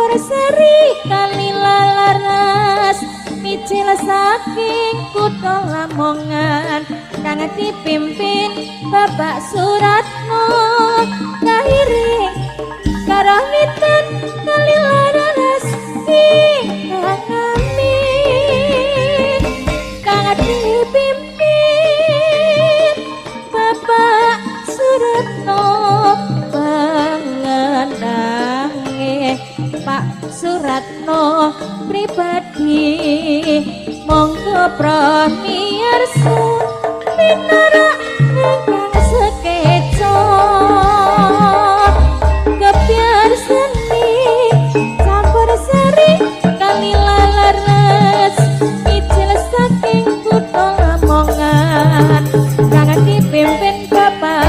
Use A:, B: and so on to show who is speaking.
A: campur sari kalilalaras mijil saking kutha Lamongan kang dipimpin Bapak Suratno kairing karamitan kalilalaras ingkang amin kang dipimpin Bapak Suratno pangenange Pak Suratno pribadi monggo pramiyarsa pinarak ingkang sekeca gebyar seni campur sari kalilalaras mijil saking kutha Lamongan kang dipimpin Bapak